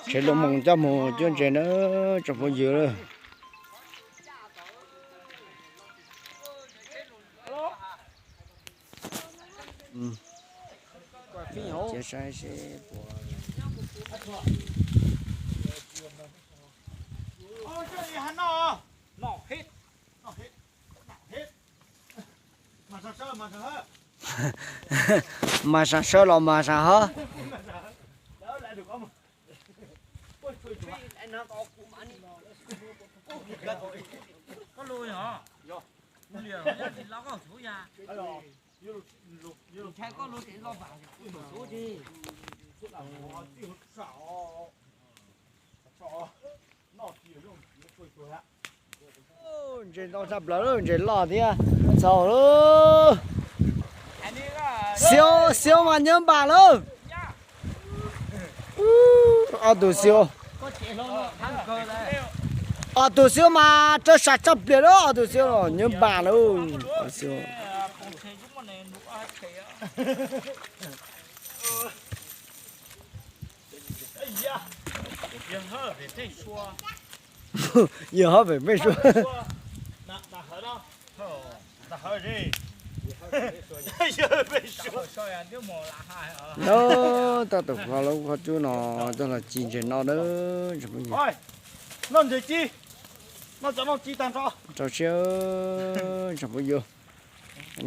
Tsev lus moos coj mus cuab ntses na tsoom phooj ywg. Cia saib seb puas. Mas sas sawb los mas sas hab. Ntses ntau tshaj plaws, ntses loj thiab txaus lawm. Xiu, xiu mas nyob npam lawm. Ob tug xiu, ob tug xiu mas rau sab tshaj plaws lawm, ob tug xiu los nyob npam lawm. Yawg hab pem peb suav. Nyob tab tom qhov lub qhov cub no coj los ci ntses noj na. Noj ntses ci, noj cov noj ci tag nrho. Rau siab tsoom phooj ywg,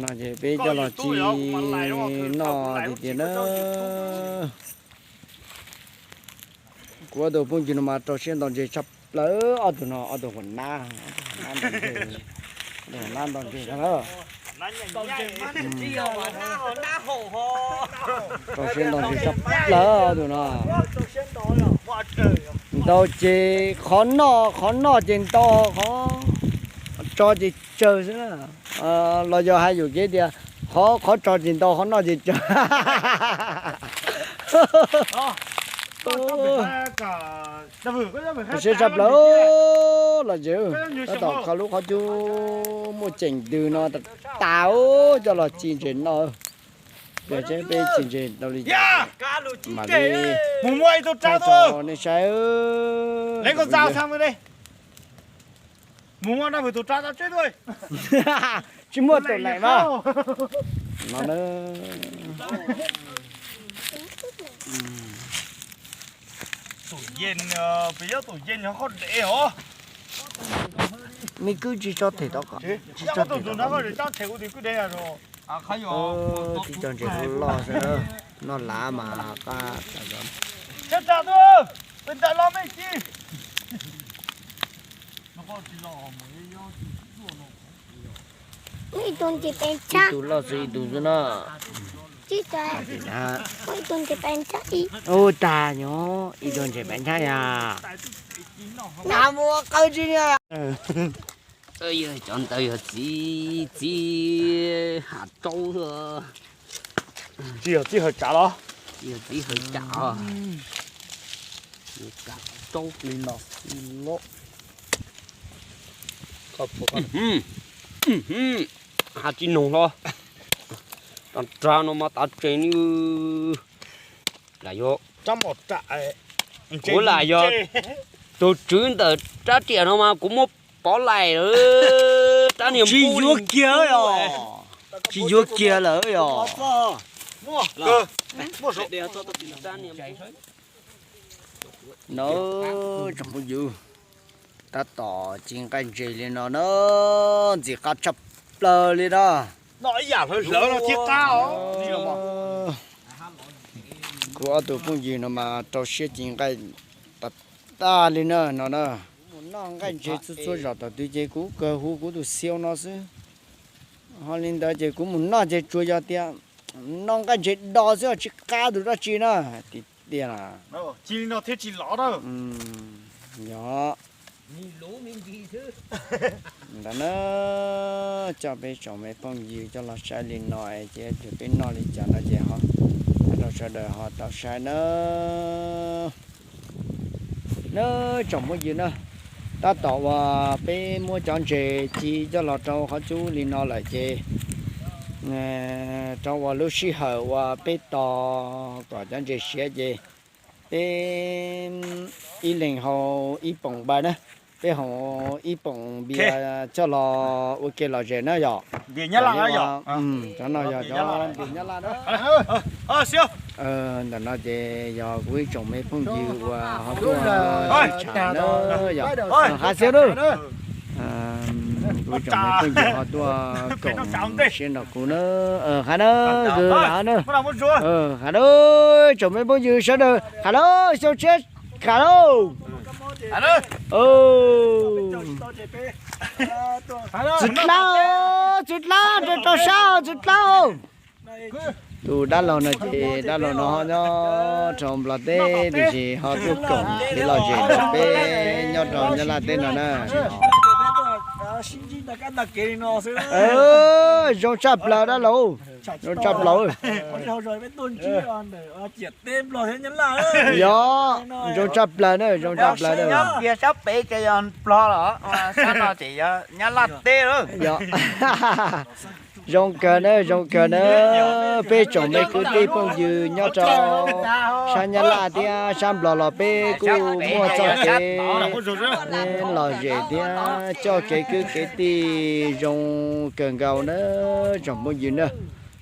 no ces peb coj los ci noj tiag tiag na. Kuv ob tug phooj ywg no mas rau siab ntaus ntses tshaj plaws, ob tug no ob tug huam nab, ob tug huam nab ntaus ntses na. Rau siab ntaus ntses tshaj plaws ob tug no. Ntaus ces qhov noj, qhov noj ces ntau, qhov tso ces tsawg xwb na. Los yog hais yuam kev tias qhov, qhov tso ces ntau, qhov noj ces tsawg. Siab tshaj plaws los tsev, tab tom qhov lub qhov cub muaj ceem ntws no tas, coj los ci ntses noj. Peb ci ntses tau li cas mam li mus muab ib tug rau nej saib. Mus muab rau tus rau tau tseb tuaj. Tsis muaj tus laim mas no na. Tus yeej, peb yob tus yeej nyob qhov dev os. Me kwb tsis tso them tau kom, tsis tso them tau kom. Tsis tso ntses loj xwb, noj lav mas qab tas zog. Ib tug ntses pes tsawg? Ib tug loj xwb ib tug xwb na. Ib tug ntses pes tsawg? Ua tag nyob ib tug ntses pes tsawg yog. Nas mus qawb tsi. Yog cov ntawd yog txiv, txiv hav tsaub xwb. Txiv yog txiv hawm tsam los? Txiv yog txiv hawm tsam os. Tsaub li no xwb los. Hav tsis noog hlo. Rag rag no mas tav tsees li. Lam yog, kuv lam yog tus tswv ntawm rab riam no mas kuv muab pov laim lawm. Rab niag tsis yuav kiag os, tsis yuav kiag lawm os. No tsoom phooj ywg, tab tom ci nqaij ntses li no na, ntxim qab tshaj plaws li na. Kuv ob tug phooj ywg no mas rau siab ci nqaij tas tas li na no na. Mus noj nqaij ntses txhua txhua zaus tom twg ces kuv kawg hu kuv tus xiau no xwb. Ho li ntawd ces kuv mus noj ces tsuas yog tias noj nqaij ntses do xwb tsis qab tus dab tsi na. Tiag tiag na. Yog ntawd na, coj peb tsoom me phooj ywg coj los saib li no es ces peb noj li cas no ces ho rau sawv daws ho tau saib na. Na tsoom phooj ywg na, tab tom uas peb muab cov ntses ci coj los rau qhov cub li no lawm ces rau ua lub sij hawm uas peb tos kom cov ntses siav ces peb ib leeg haus ib poom npaws na, peb haus ib poom npias coj los ua ke lom zem na yom. Cov no yog cov npias Nyab Laj na. Ntawm no ces yog kuv ib tsoom me phooj ywg uas ho tuaj sib tham na yom. Hav xiab na, kuv ib tsoom me phooj ywg ho tuaj koom siab nrog kuv na. Hav na, hav na, hav na, tsoom me phooj ywg sawv daws hav na, xyoo tshiab hav lauj. Txiv dlab, txiv dlab, rau sab txiv dlab. Tus dab laug no ces dab laug no ho nyob rau Nplog teb tiam sis ho tuaj koom kev lom zem rau peb nyob rau Nyab Laj teb no na. Zoo tshaj plaws dab laug, zoo tshaj plaws. Yog, zoo tshaj plaws na, zoo tshaj plaws na. Sab pem ces yog Nplog los, sab no ces yog Nyab Laj teb lawm. Zoo kawg na, zoo kawg na. Peb tsoom me kwv tij phooj ywg nyob rau sab Nyab Laj thiab sab Nplog los peb kuj muaj txoj kev lom zem thiab txoj kev kwv kev tij zoo kawg nkaus na tsoom phooj ywg na.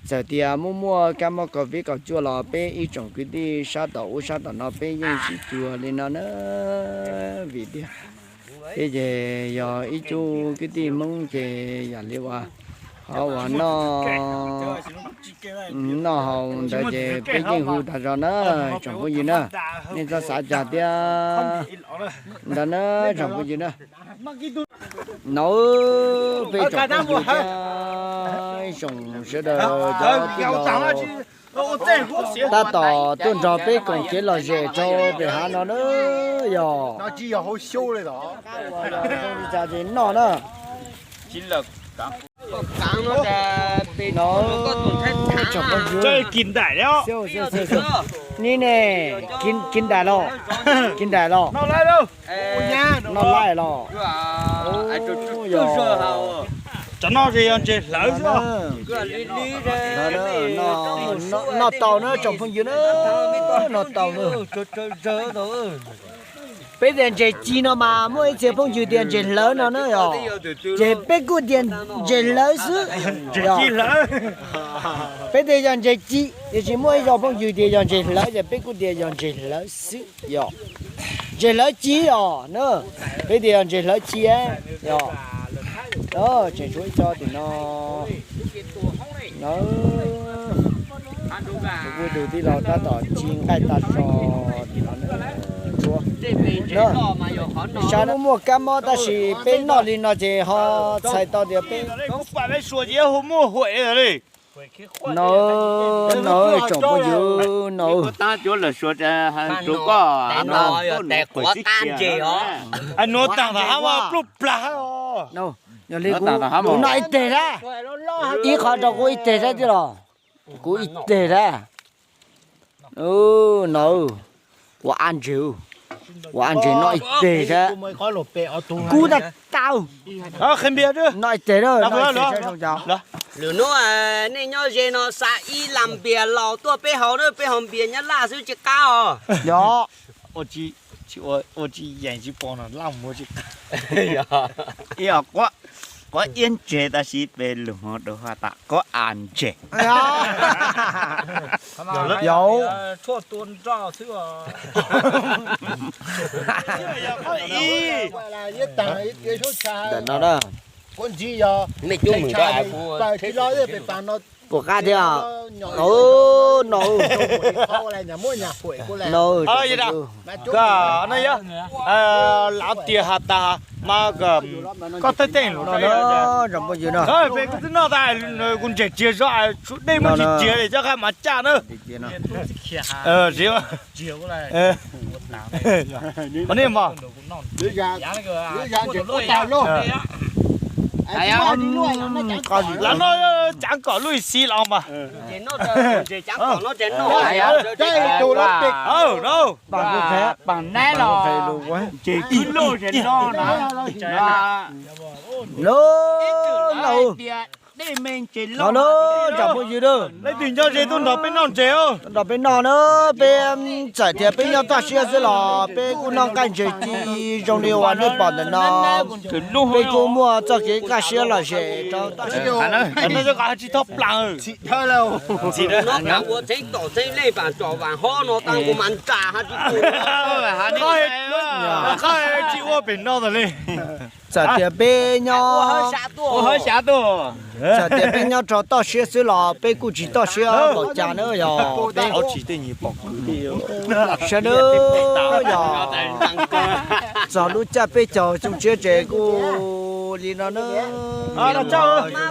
Txawm tias muaj muaj kab mob covid kaum cuaj los peb ib tsoom kwv tij sab tom ub sab tom no peb yeej sib cuag li no na. Vim tias peb ces yog ib tsoom kwv tij Hmoob ces yam li uas qhov uas noj, noj haus ntawd ces peb yeej hu tag zog na tsoom phooj ywg na. Nej txhob xav cas thiab ntawd na tsoom phooj ywg na. No, peb tsoom phooj ywg thiab ib tsoom sawv daws cov tij laug tab tom tuaj nrog peb koom kev lom zem rau pem hav no na yog. Li cas ces noj na. No, tsoom phooj ywg, ni ne, kis ntais los, kis ntais los, noj laij los. Cov no ces yog ntses hlawv xwb. Noj tau na tsoom phooj ywg na, noj tau na. Peb tias ntses ci no mas muaj ib txhia phooj ywg tias ntses hlawv no na yog, ces peb kuj tias ntses hlawv xwb. Peb tias yog ntses ci tiam sis muaj ib co phooj ywg tias yog ntses hlawv ces peb kuj tias yog ntses hlawv xwb yog. Ntses hlawv ci os na, peb tias yog ntses hlawv ci yog. Tseem tshuav ib co tim no. Tus kwv tus tij laug tab tom ci nqaij tag zog tim no. Sab muaj muaj kab mob tab sis peb noj li no ces ho txhais tau tias peb no, no tsoom phooj ywg no. Nuav taag thaum hab pluj plag. Yog li kuv noj ib teg sab, ib qho rau kuv ib teg sab tiag los? Kuv ib teg sab. No, ua ab ntses, ua ab ntses noj ib teg sab. Kub tag tau. Noj ib teg na. Lwm hnub nej nyob ze no xa ib lam npias laus tuaj peb haus na, peb haus npias Nyab Laj xwb tsis qab os. Yog. Ua tsis yeem tsis pom no laj muag tsis qab. Quav iab ntses tab sis peb lug hov rau has tas quav ab ntses. Yog. Ntawm no na. Puas qab thiab? No, no, no. Koj no yog, lawv tias has tas mas koj thawj teej lus no, tsoom phooj ywg no. Peb kuv twb noj tas, kuv ntses txiag zog, tshuav dej muab tsis txiag li coj qab mas caj na. Nej mog. Lawv noj caav kom luj xib los mas. Lub, lub, Nov na, tsoom phooj ywg na, leej twg nco tsis tuaj nrog peb noj ntses, nrog peb noj na. Peb txawm tias peb nyob toj siab xwb los peb kuj noj nqaij ntses ci zoo li uas nej pom ntawm no. Peb kuj muaj txoj kev kaj siab lom zem rau toj siab. Ua tseeb tom tseeb leej vam tsov vam hob no tau nkaus mas nra ha tsis tu. Tsis ua pem no tas li. Txawm tias peb nyob, txawm tias peb nyob rau toj siab xwb los peb kuj tsis toj siab npaum cas na, yog peb saib na, yog txog lub caij peb caug xyoo tshiab ces kuj li no na,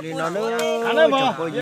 li no na.